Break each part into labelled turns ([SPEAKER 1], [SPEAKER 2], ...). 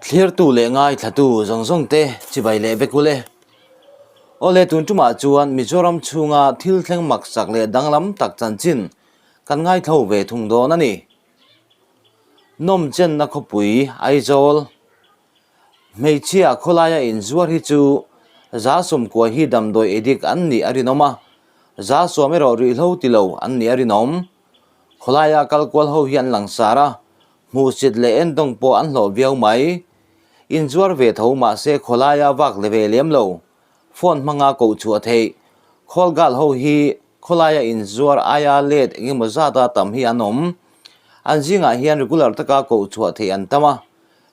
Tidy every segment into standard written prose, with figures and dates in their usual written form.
[SPEAKER 1] Thlirtu leh ngaithlatu zawng zawng te chibai leh vek ule. Awle tun tumah chuan Mizoram chhunga thil thleng maksak leh danglam tak chanchin kan ngaithlo ve thung dawn a ni. Nawmchenna khawpui Aizawl Hmeichhia khawlaia inzuar hi chu 90% hi damdawi edik an nih a rinawm a, 10% erawh ruihhlo ti lo an nih a rinawm. Khawlaia kal kual ho hi an langsar a, hmuhsit leh endawng pawh an hlawh viau mai. Inzuar ve tho mahse khawlaia vak le ve lem lo, phone hmanga koh chhuah theih. Khawlgal ho hi khawlaia inzuar aia let engemaw zata tam hi an awm. An zingah hian regular taka koh chhuah theih an tam a,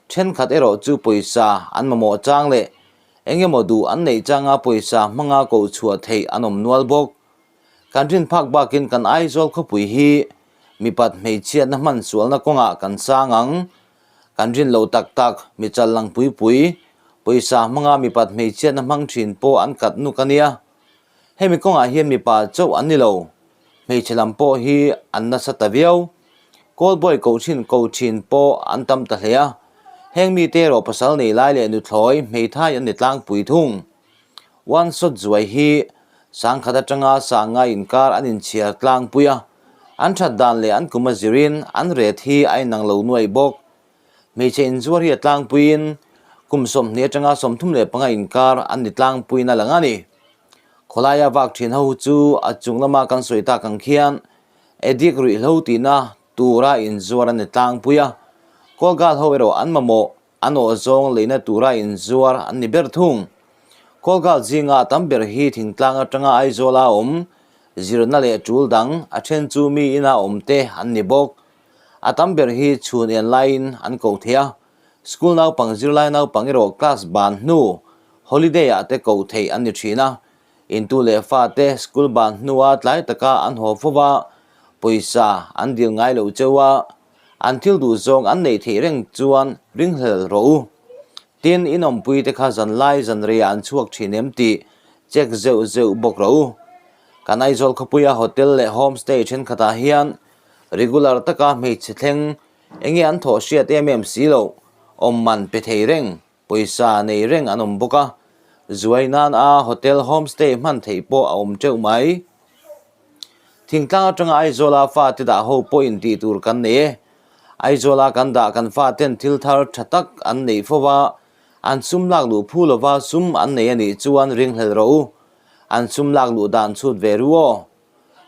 [SPEAKER 1] Thenkhat erawh chu pawisa an mamawh chang leh eng emaw duh an neih changa pawisa hmanga koh chhuah theih an awm nual bawk. Kan rin phak bakin kan Aizawl khawpui hi mipat hmeichhiatna hman sualna kawngah kan sang ang. Kan rin lo tak tak, mi chal lang pui pui, pawisa hmanga mipat hmeichhiatna hmang thin pawh an kat nuk a nia. Hemi kawngah hian mipa chauh an ni lo, hmeichhe lam pawh hi an nasa ta viau. Callboy koh thin ko thin pawh an tam ta hle a, heng mite erawh pasal nei lai leh nuthlawi hmeithai an ni tlangpui thung. One shot zuai hi sangkhat atanga sanga inkar an inchhiar tlangpui a, an that dan leh an kum a zirin an ret hi a inang lo nuaih bawk. Hmeichhe inzuar hi a tlangpuiin kum 20 atanga 35 inkar an ni tlangpuiin a lang a ni. Khawlaia vak thin ho chu a chung lama kan sawi tak ang khian Edik ruihhlo tihna tura inzuar a ni tlangpui a, Kawlgal ho erawh an mamawh an awh zawng leina tura inzuar an ni ber thung. Kawlgal zinga a tam ber hi thingtlang atanga Aizawla awm, zirna leh tul dang a then chu mi ina awm te an ni bawk. A tam ber hi chhun en laiin an koh thei a, school naupang zirlai naupang erawh class ban hnu holiday ah te koh theih an ni thin a, Intu leh fate school ban hnua tlai taka an haw fo va, pawisa an dil ngai lo cheu a, an thil duh zawng an neih theih reng chuan ringhlel rawh u. Tin, in awmpuite kha zanlai zanreiah an chhuak thin em tih check zeuh zeuh bawk rawh u. Kan Aizawl khawpuia hotel leh homestay thenkhatah hian regular taka hmeichhe thleng enge an thawh hriat em em si loh awm man pe thei reng. Pawisa nei reng an awm bawk a, zuai nan a hotel homestay hman theih pawh a awm teuh mai. Thingtlang atanga Aizawla fate dah ho pawh in tih tur kan nei e. Aizawla kan dah kan faten thil thar tha tak an neih fo va, an sum lak luh phu lova sum an nei a nih chuan ringhlel rawh u. An sum lak luh dan chhut ve ru aw.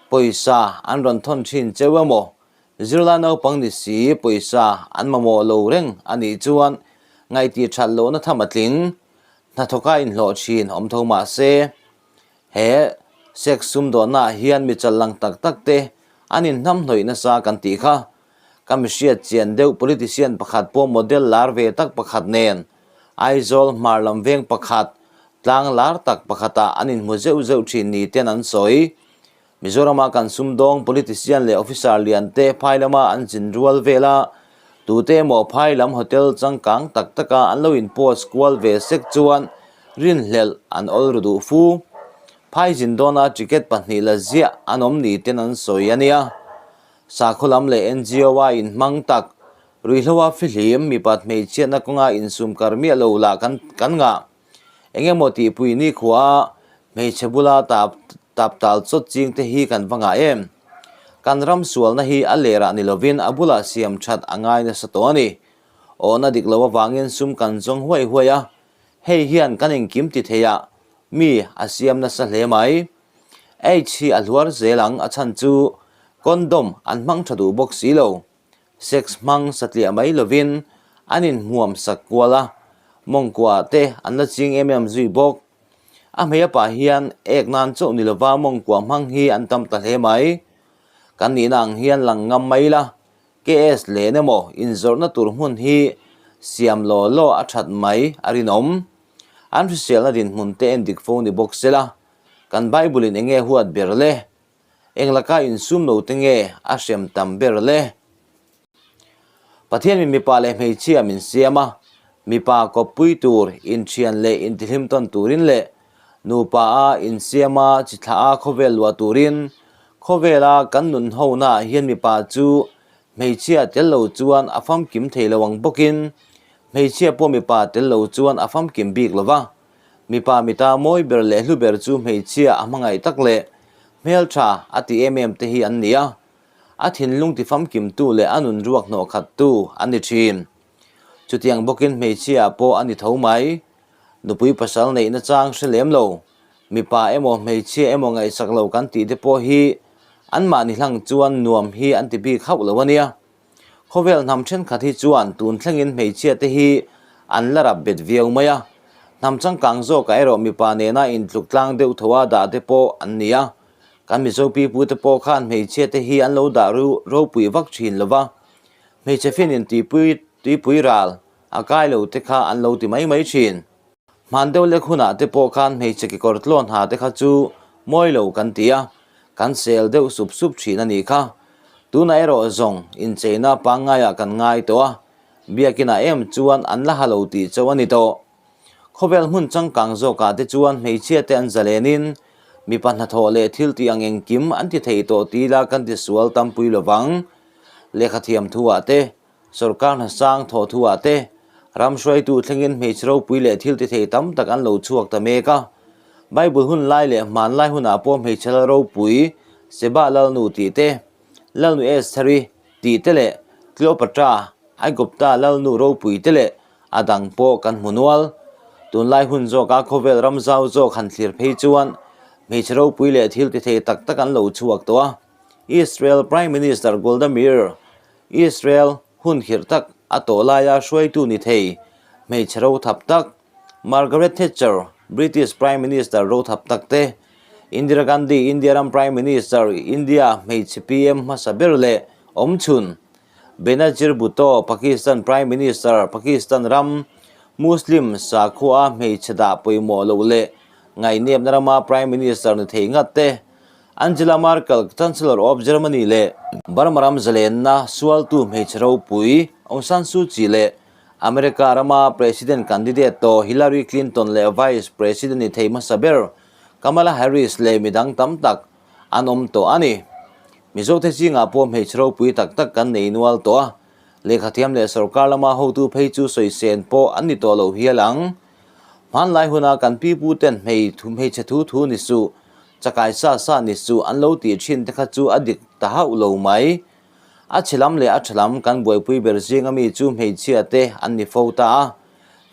[SPEAKER 1] Pawisa an rawn thawn thin cheu emaw Zirlai naupang ni si pawisa an mamawh lo reng a nih chuan ngaihtih that lohna tham a tling. Hnathawka inhlawh thin awm tho mah se, he sex sumdawnnaah hian mi challang tak tak te an inhnamhnawih nasa kan tih kha. Ka mi hriat chian deuh politician pakhat pawh model lar ve tak pakhat nen Aizawl hmar lam veng pakhat tlang lar tak pakhatah an inhmu zeuh zeuh thin ni ten an sawi. Mizorama kan sumdawng politician leh officer lian te phai lama an zin rual vel a, tute emaw phai lam hotel changkang tak taka an lo in post kual ve sek chuan rinhlelh an awl ru duh fu. Phai zin dawna ticket pahnih la ziah an awm ni ten an sawi a nia. Sakhaw lam leh NGO a inhmang tak, ruihhloa fihlim, mipat hmeichhiatna kawnga insum kar miah lo lah kan kan ngah. Eng emaw tihpui nikhua hmeichhe bula tap tap tal chawt ching te hi kan va ngah em? Kan ram sualna hi a lerah ni lovin a bulah siam that a ngai nasa tawh a ni. Awhna dik lo avangin sum kan zawng huai huai a, hei hian kan engkim ti thei a, mi a siam nasa hle mai. Aids hi a hluar zel ang a chhan chu condom an hmang tha duh bawk si lo. Sex hmang satliah mai lovin an inhmuam sak kual a, mawngkuah te an la ching em em zui bawk. A hmei pah hian ek nan chauh ni lova mawngkuah hmang hi an tam ta hle mai. Kan nihna ang hian lang ngam mai la, KS len emaw inzawrhna tur hmun hi siam law law a that mai a rinawm. An hriselna dinhmun te endik fo ni bawk sela, kan Bible in enge huat ber le? Eng laka insum lo te nge a hrem tam ber le? Pathian min mipa leh hmeichhia min siam a, mipa kawppui tur, inthian leh intihlim tawn turin leh nupa a insiam a chi thlah a khawvel luah turin, khawvela kan nun honaah hian mipa chu hmeichhia tel lo chuan a famkim thei lo ang bawkin Hmeichhia pawh mipa tel lo chuan a famkim bik lo va. Mipa mita mawi ber leh hlu ber chu hmeichhia a hmangaih tak leh hmeltha a ti em em te hi an ni a. A thinlung ti famkimtu leh a nun ruak hnawh khattu an ni thin. Chutiang bawkin hmeichhia pawh a ni tho mai. Nupui pasal neihna chang hre lem lo, mipa emaw hmeichhia emaw ngaihsak lo kan tih te pawh hi anmahni hlang chuan nuam hi an ti bik hauh lo a nia. Khawvel hnam thenkhat hi chuan tun thlengin hmeichhia te hi an la rap bet viau mai a, hnam changkang zawkah erawh mipa nena intluk tlang deuh tho a dah te pawh an ni a. Kan Mizo pipu te pawh khan hmeichhia te hi an lo dah ropui vak thin lo va, hmeichhe finin tuipui tuipui ral a kai lo te kha an lo ti mai mai thin. Hman deuh lek hunah te pawh khan hmeichhe kekawr tlawn ha te kha chu mawi lo kan ti a, kan sel deuh sup sup thin a nih kha. Tunah erawh zawng incheina pangngaiah kan ngai tawh a, biakinah em chuan an la ha lo tih chauh a ni tawh. Khawvel hmun changkang zawkah te chuan hmeichhia te an zalenin mipa hnathawh leh thil tih ang engkim an ti thei tawh ti ila kan ti sual tampui lovang. Lehkhathiam thuah te Sorkar hnasang thawhthuah te, ram hruaitu thlengin hmeichhe ropui leh thil tithei tam tak an lo chhuak ta mek a. Bible hun lai leh hmanlai hunah pawh hmeichhe lal ropui Seba Lalnu tih te, Lalnu Estheri tih te leh Cleopatra, Aigupta Lalnu ropui te leh a dang pawh kan hmu nual. Tunlai hun zawka khawvel ram zau zawk han thlir phei chuan hmeichhe ropui leh thil tithei tak tak an lo chhuak tawh a. Israel Prime Minister Golda Meir Israel hun khirh tak a tawh laia hruaitu ni thei hmeichhe rothap tak Margaret Thatcher, British Prime Minister rothap tak te, Indira Gandhi, India ram Prime Minister, India hmeichhe PM hmasa ber leh awmchhun, Benazir Bhutto, Pakistan Prime Minister, Pakistan ram Muslim sakhua hmeichhe dah pawimawh loh leh ngaihnepna rama Prime Minister ni thei ngat te, Angela Merkel, Chancellor of Germany leh Burma ram zalenna sualtu hmeichhe ropui Aung San Suu Kyi leh America rama President candidate tawh Hillary Clinton leh Vice President ni thei hmasa ber Kamala Harris leh midang tam tak an awm tawh a ni. Mizote zingah pawh hmeichhe ropui tak tak kan nei nual tawh a, lehkhathiam leh sorkar lama hotu phei chu sawisen pawh an ni tawh lo hial ang. Hmanlai huna kan piputen hmeichhe thu thu ni suh, Chakai sa sa ni suh an lo tih thin te kha chu a dik ta hauh lo mai. A chhe lam leh a tha lam kan buaipui ber zinga mi chu hmeichhia te an ni fo ta a,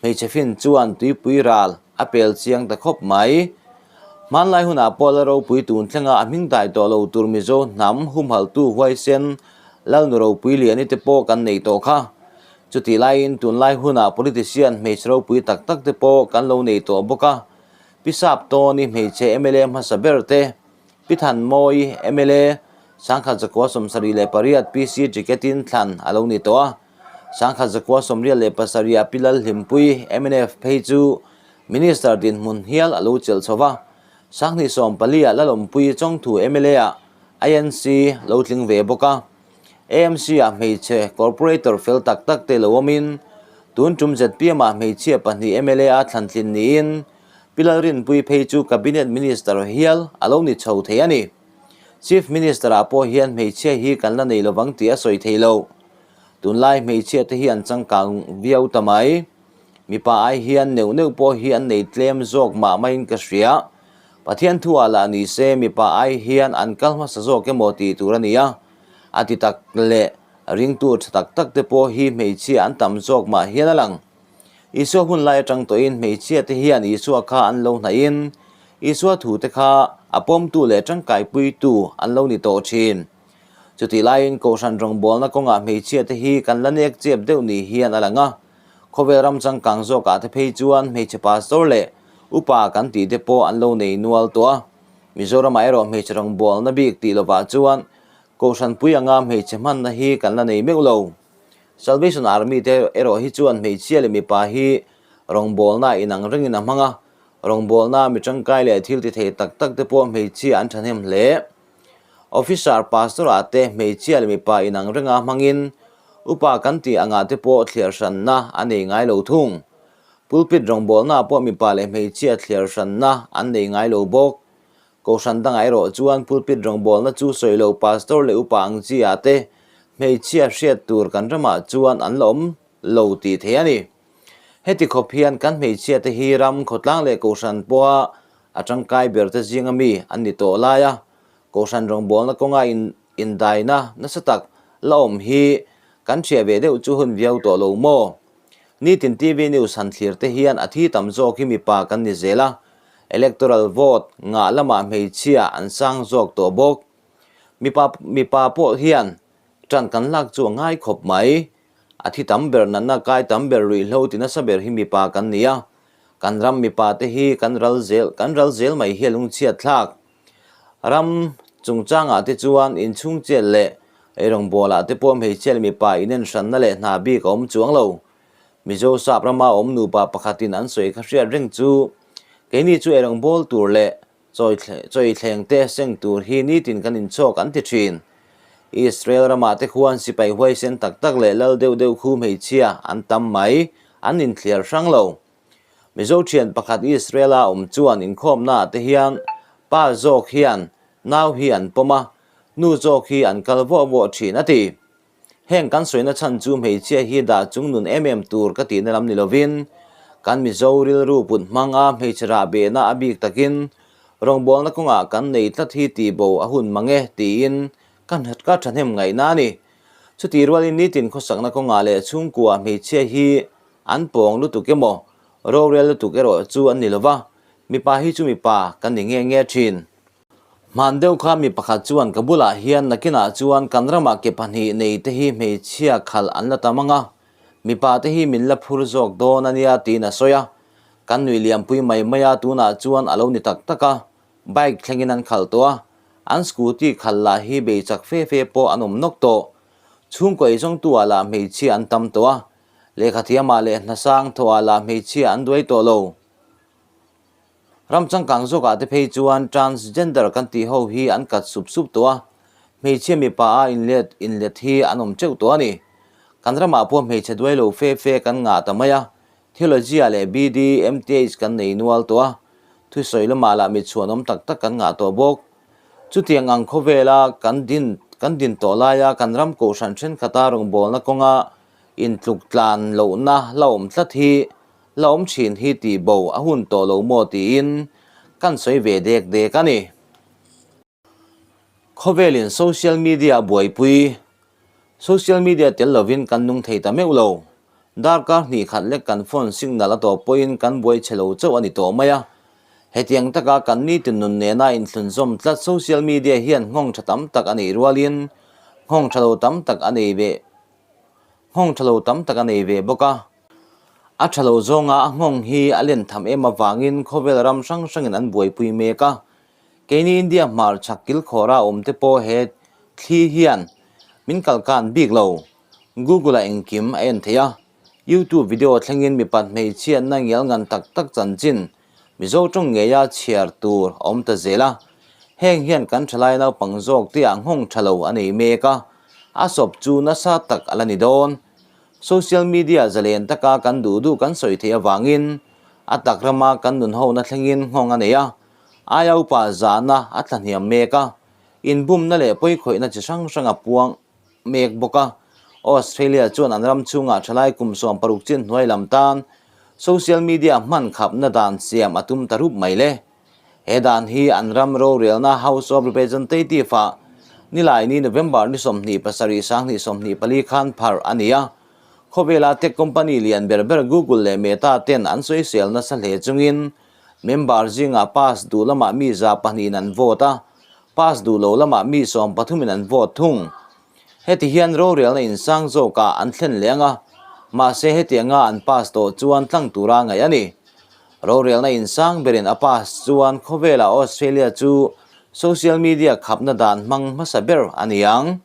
[SPEAKER 1] hmeichhe fin chuan tuipui ral a pel chiang ta khawp mai. Hmanlai hunah pawh la ropui tun thlenga a hming dai tawh lo tur Mizo hnam humhalhtu huaisen Lalnu Ropui Liani te pawh kan nei tawh kha. Chutih laiin tunlai hunah politician hmeichhe ropui tak tak te pawh kan lo nei tawh bawk a, Pi Sap Tawni hmeichhe mla hmasa ber te, Pi Than Mawi mla, 1978 PC ticket-in thlan a lo ni tawh a, 1987 Pi Lalhlimpui mnf phei chu Minister dinhmun hial a lo chelh chho va, 2014 Lalawmpui Chawngthu mla-ah INC lo tling ve bawk a. AMC-ah hmeichhe corporator fel tak tak te lo awmin, tun tum ZPM-ah hmeichhia pahnih mla-a thlantlin niin, Pi Lalrinpuii phei chu Cabinet Minister hial a lo ni chho thei a ni. Chief Minister-ah pawh hian hmeichhia hi kan la nei lovang tih a sawi thei lo. Tunlai hmeichhia te hi an changkang viau ta mai. Mipa ai hian neuh neuh pawh hi an nei tlem zawk mah maiin ka hria. Pathian thuah lah ni se mipa ai hian an kal hmasa zawk emaw tih tur a ni a, a ti tak leh ringtu tha tak tak te pawh hi hmeichhia an tam zawk mah hian a lang. Isua hun lai atang tawhin hmeichhia te hian Isua kha an lo hnaih in Isua thu te kha a pawmtu leh tangkaipuitu an lo ni tawh thin. Chutih laiin Kohhran rawngbawlna kawngah hmeichhia te hi kan la nek chep deuh ni hian a lang a, Khawvel ram changkang zawkah te phei chuan hmeichhe pastor leh upa kan tih te pawh an lo nei nual tawh a. Mizoramah erawh hmeichhe rawngbawlna bik tih lovah chuan Kohhran pui anga hmeichhe hmanna hi kan la nei meuh lo. Salvation Army te erawh hi chuan hmeichhia leh mipa hi rawngbawlna inang rengin a hmang a, rawngbawlna mi tangkai leh thil ti thei tak tak te pawh hmeichhia an thahnem hle. Officer Pastor ah te hmeichhia leh mipa inang renga hmangin upa kan tih angah te pawh thliar hranna a nei ngai lo thung. Pulpit rawngbawlna ah pawh mipa leh hmeichhia thliar hranna an nei ngai lo bawk. Kohhran dangah erawh chuan pulpit rawngbawlna chu sawi lo Pastor leh upa ang chi ah te hmeichhia hriat tur kan ramah chuan an la awm lo tih theih a ni. Heti khawp hian kan hmeichhia te hi ram khawtlang leh kohhran pawha a tangkai ber te zinga mi an ni tawh lai a, kohhran rawngbawlna kawnga indaina nasa tak la awm hi kan hriah ve deuh chu hun viau tawh lo maw? Nitin TV news han thlir te hian a thi tam zawk hi mipa kan ni zel a, electoral vote ngah lamah hmeichhia an sang zawk tawh bawk. Mipa mipa pawh hian ṭan kan lak chu a ngai khawp mai. A thi tam ber natna kai tam ber ruihhlo ti nasa ber hi mipa kan ni a, kan ram mipa te hi kan ral zel kan ral zel mai hi a lungchhiat thlak. Ram chungchangah te chuan inchhung chet leh eirawngbawl ah te pawh hmeichhia leh mipa inen hranna leh hna bik a awm chuang lo. Mizo sap rama awm nupa pakhatin an sawi kha hriat reng chu keini chu eirawngbawl tur leh Chawi thleng te seng tur hi nitin kan inchawk an ti thin. Israel ramah te khuan sipai huaisen tak tak leh lal deuh deuh khu hmeichhia an tam mai, an inthliar hrang lo. Mizo thian pakhat Israel-a awm chuan inkhawmnaah te hian pa zawk hian nau hi an pawm a, nu zawk hi an kal vuah vuah thin a ti. Heng kan sawina chhan chu hmeichhia hi dah chung nun em em tur ka tihna lam ni lovin, kan Mizo rilru put hmanga hmeichhe rah behna a bik takin rawngbawlna kawngah kan nei tlat hi tihbo a hun mang e tiin ka ka thahnem ngaihna a ni. Chutih rualin nitin khawsakna kawngah leh chhungkua hmeichhia hi an pawng lutuk emaw rorel lutuk erawh chu an ni lova, mipa hi chu mipa kan ni nge nge thin. Hman deuh kha mi pakhat chuan ka bulah hian nakinah chuan kan ramah ke pahnih nei te hi hmeichhia khalh an la tam ang a, mipa te hi min la phur zawk dawn a nia tiin a sawi a. Kan nui liampui mai mai a, tunah chuan a lo ni tak tak a, bike thlengin an khalh tawh a, an scooty khalh lah hi bei chak fe fe pawh an awm nawk tawh. Chhungkaw eizawngtu ah lah hmeichhia an tam tawh a, lehkhathiamah leh hnasang thawhah lah hmeichhia an duai tawh lo. Ram changkang zawkah te phei chuan transgender kan tih ho hi an kat sup sup tawh a, hmeichhia mipa a inlet inlet hi an awm teuh tawh a ni. Kan ramah pawh hmeichhe duai lo fe fe kan ngah ta mai a, theology ah leh BD, MTH kan nei nual tawh a, thusawi lamah lah mi chhuanawm tak tak kan ngah tawh bawk. Chutiang ang khawvela kan din kan din tawh laia kan ram kohhran thenkhat-a rawngbawlna kawnga intluk tlan lohna la awm tlat hi La awm thin hi tih bo a hun tawh lo maw tiin kan sawi ve dek dek a ni. Khawvelin social media a buaipui. Social media tel lovin kan nung thei ta meuh lo. Darkar hnih khat lek kan phone signal a tawp pawhin kan buai chhe lo chauh a ni tawh mai a. Hetiang taka kan nitin nun nena inthlunzawm tlat social media hian nghawng tha tam tak a neih rualin nghawng tha lo tam tak a nei ve nghawng tha lo tam tak a nei ve bawk a. A tha lo zawnga a nghawng hi a len tham em avangin khawvel ram hrang hrangin an buaipui mek a. Keini India hmar chhak kilkhawra awmte pawh he thli hian min kalkan bik lo. Google-ah engkim a en thei a. YouTube video thlengin mipat hmeichhiatna ngial ngan tak tak chanchin Mizo tawng ngeia chhiar tur a awm ta zel a. Heng hian kan thalai naupang zawk te ah nghawng tha lo a nei mek a. A sawp chu nasa tak a la ni dawn. Social media zalen taka kan duh duh kan sawi theih avangin a tak rama kan nun hona thlengin nghawng a nei a, aia upa zahna a tlahniam mek a, inbumna leh pawikhawihna chi hrang hrang a puang mek bawk a. Australia chuan an ram chhungah thalai kum 16 chin hnuai lam tan social media hman khapna dan siam a tum ta rup mai le. He dan hi an ram rorelna House of Representative-ah Nilaini November ni 27 2024 khan pharh a ni a. Khawvela tech company lian ber ber Google leh Meta ten an sawisel nasa hle chungin member zingah pass duh lamah mi 200 in an vote a, pass duh lo lamah mi 13 in an vote thung. Heti hian rorelna insang zawkah an thlen leh ang a, mahse hetianga an pass tawh chuan tlang tura ngaih a ni. Rorelna insang berin a pass chuan khawvelah Australia chu social media khapna dan hmang hmasa ber a ni ang.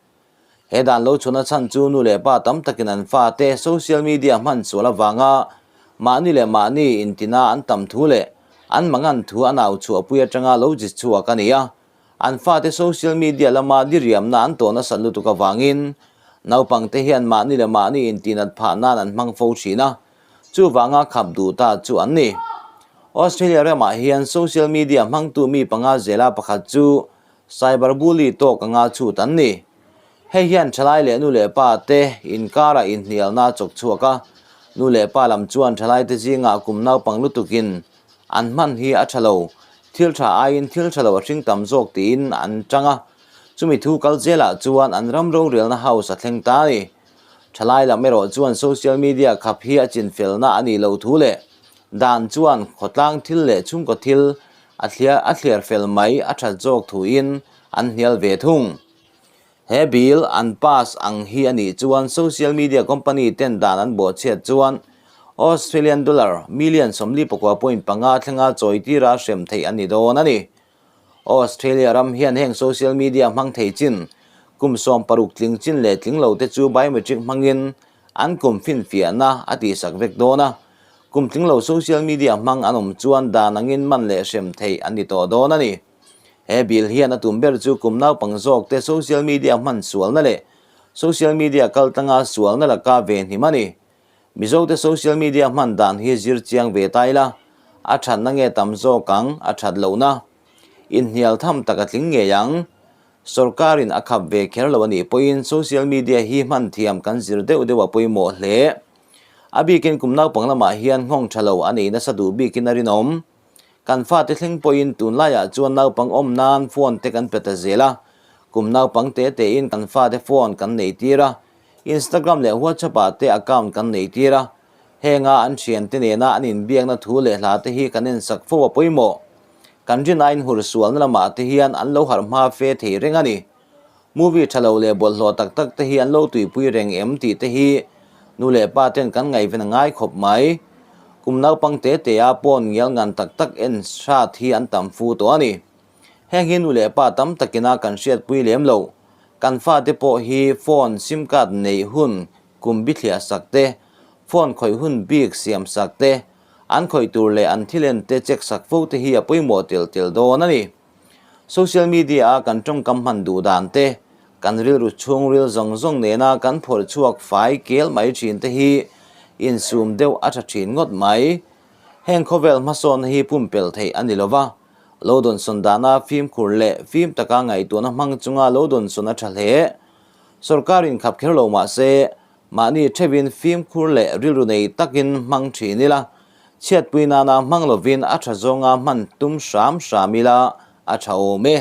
[SPEAKER 1] He dan lo chhuna chhan chu nu leh pa tam takin an fate social media hman sual avanga mahni leh mahni intina an tam thu leh an mangan thu a nau chhuahpui atanga lo ji chhuak a ni a. An fate social media lama diriamna an tawh nasat lutuk avangin naupangte hian mahni leh mahni intihnat phah nan an hmang fo thin a, chuvanga khap duh ta chu an ni. Australia ramah hian social media hmangtu mi panga zela pakhat chu cyber bully tawk anga chhut an ni. Hei hian thalai leh nu leh pa te inkarah inhnialna a chawk chhuak a. Nu leh pa lam chuan thalaite zingah kum naupang lutukin an hman hi a tha lo, thil tha aiin thil tha lo a hring tam zawk tiin an tang a. Chumi thu kal zelah chuan an ram rorelna house a thleng ta a ni. Thalai lam erawh chuan social media khap hi a chinfelna a nih loh thu leh dan chuan khawtlang thil leh chhungkaw thil a a thliar fel mai a that zawk thuin an hnial ve thung. He bill an pass ang hi a nih chuan social media company ten dan an bawhchhiat chuan Australian dollar million 44.5 thlenga chawi tira hrem theih a ni dawn a ni. Australia ram hian heng social media hmang thei chin kum 16 tling chin leh tling lo te chu biometric hmangin an kum finfiahna a tihsak vek dawn a. Kum tling lo social media hmang an awm chuan dan angin man leh hrem theih an ni tawh dawn a ni. He bill hian a tum ber chu kum naupang zawk te social media hman sualna leh social media kaltlanga sualna laka ve hnim a ni. Mizo te social media hman dan hi zir chiang ve ta ila, a thatna nge tam zawk ang, a that lohna inhnial tham tak a tling ngei ang. Sorkarin a khap ve kher lo a nih pawhin social media hi hman thiam kan zir deuh deuh a pawimawh hle. A bikin kum naupang lamah hian nghawng tha lo a nei nasa duh bikin a rinawm. Kan fate thleng pawhin tunlaiah chuan naupang awm nan phone te kan pe ta zel a, kum naupang te tein kan fate phone kan nei tir a, Instagram leh WhatsApp ah te account kan nei tir a, henga an thiante nena an inbiakna thu leh hla te hi kan ensak fo a pawimawh. Kan rin aiin hur sualna lamah te hian an lo harh hma fe thei reng a ni. Movie tha lo leh bawlhhlawh tak tak te hi an lo tuipui reng em tih te hi nu leh pa ten kan ngaihven a ngai khawp mai. Kum naupang te te a pawn ngial ngan tak tak en hrat hi an tam fu tawh a ni. Heng hi nu leh pa tam takina kan hriatpui lem lo. Kan fate pawh hi phone sim card neih hun kum bithliah sak te, phone khawih hun bik siam sak te, an khawih tur leh an thil en te check sak fo te hi a pawimawh tel tel dawn a ni. Social media a kan tawngkam hman duh dan te, kan rilru chhungril zawng zawng nena kan phawrh chhuak fai kel mai thin te hi insum deuh a tha thin ngawt mai. Heng khawvel hmasawnna hi pumpelh theih a ni lova, lo dawnsawn dana fimkhur leh fim taka ngaihtuahna hmang chunga lo dawnsawn a tha hle. Sorkar inkhap kher lo mah se, Mahni theuhin fimkhur leh rilru nei takin hmang thin ila, chhiatpui nana hmang lovin a tha zawnga hman tum hram hram ila a tha awm e.